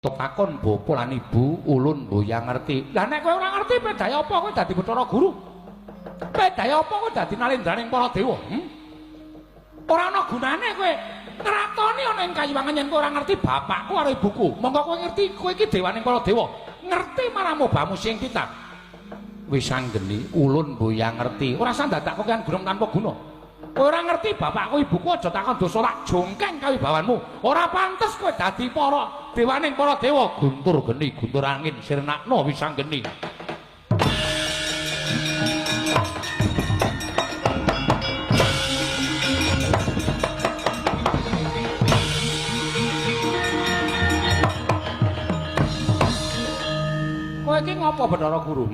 Takon bapa lan ibu ulun mboyang ngerti. Lah nek kowe ora ngerti bedaya apa kowe dadi Bathara Guru? Bedaya apa kowe dadi nalendraning para dewa? Ora ana gunane kowe ngratoni ana ing kayiwangan yen kowe ora ngerti bapakku karo ibuku. Monggo kowe ngerti kowe iki dewaning para dewa. Ngerti marang obamu sing kita. Wis anggeni ulun mboyang ngerti. Ora usah dadak kokean gunung tanpa guna. Kowe ora ngerti bapakku ibuku aja takon dosa lak jongkeng kawibawanmu. Ora pantes kowe dadi para dewaning para dewa. Guntur geni, guntur angin sirnakno wis anggeni. Kowe iki ngopo Bathara Guru?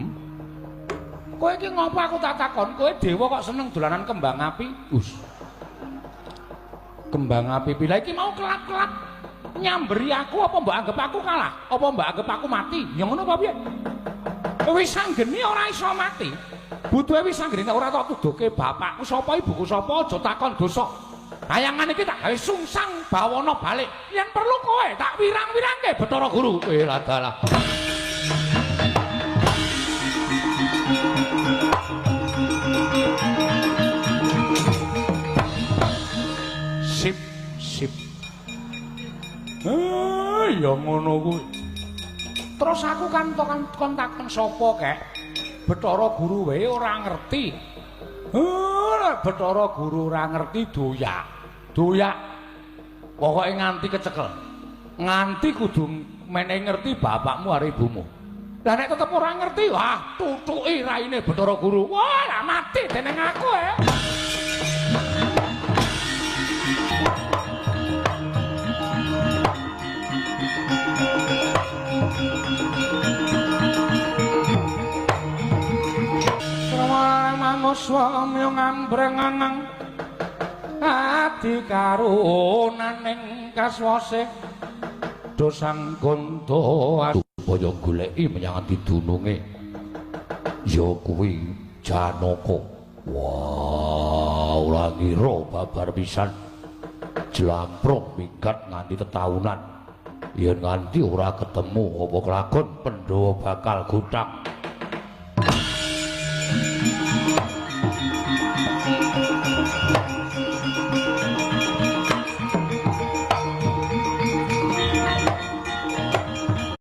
Kowe iki ngopo aku tak takon? Kowe dewa kok seneng dolanan kembang api? Us. Kembang api pila iki mau kelap-kelap nyamberi aku apa mbok anggap aku kalah? Apa mbok anggap aku mati? Ya ngono apa piye? Wis anggeni ora iso mati. Butuhe wis anggeni ora tok tuduhke bapakku sapa ibuku sapa aja takon dosa. Bayangan iki tak gawe sungsang bawana balik. Yen perlu kowe tak wirang-wirangke Bathara Guru. Eh dalah. Sip, sip. Ya ngono kuwi. Terus aku kan kon takon sapa kek? Bathara Guru wae ora ngerti. Bathara Guru ora ngerti doyak. Doyak. Pokoke nganti kecekel. Nganti kudu menehi ngerti bapakmu karo ibumu. Lah nek tetep ora ngerti, wah tutuki raine Bathara Guru. Wah, lah mati dening aku eh. Swami ngambreng adi karunaning kaswase dosang gonto supaya goleki menyang ati dununge ya kuwi Janaka. Wah, ora ngira babar pisan jlamprong minggat nganti tetaunan yen nganti ora ketemu apa kelakon Pandhawa bakal gutang.